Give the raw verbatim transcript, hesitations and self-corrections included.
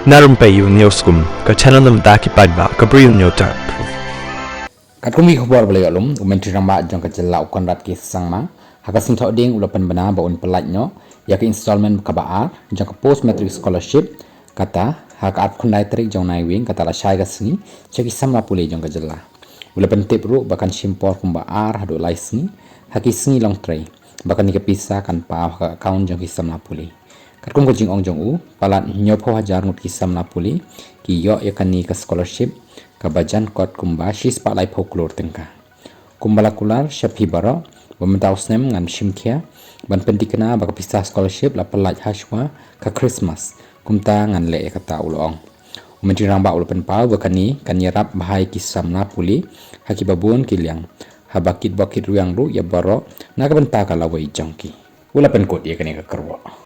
Na rympei ïa u News Kum, ka channel na bynta ki paidbah ka Bri u Hynñiewtrep. Katkum ki khubor ba la ïoh lum, u Myntri Rangbah jong ka jylla u Conrad K Sangma, ha ka sngewthuh ding u la pynbna ba un pyllait noh ïa ka installment kaba ar jong ka post matric scholarship, kata ha ka arphew khyndai tarik jong u Naiwieng, kata la shai ka sngi, sha ki samla pule jong ka jylla. U la pyntip ruh ba kan shim por kumba ar haduh lai sngi ha ki sngi longtrei ba kane ka pisa kan paw ha ka account jong ki samla pule. Katkum ka jingong jong u, palat hynñiewphew hajar ngut ki samla pule ki ïoh ïa kane ka scholarship kaba jan kot kumba shispah laiphew klur tyngka. Kumba la kular sha phi baroh, ba mynta u snem ngan shim khia ban pynthikna ba ka pisa scholarship la pyllait hashwa ka Christmas, kumta ngan leh ïa kata, u la ong. U Myntri Rangbah u la pynpaw ba kane kan ïarap bha ïa ki samla pule ha kiba bun ki liang, haba kit bok kit rwiang ruh ïa baroh na ka bynta ka lawei jong ki. U la pynkut ïa kane ka kyrwoh.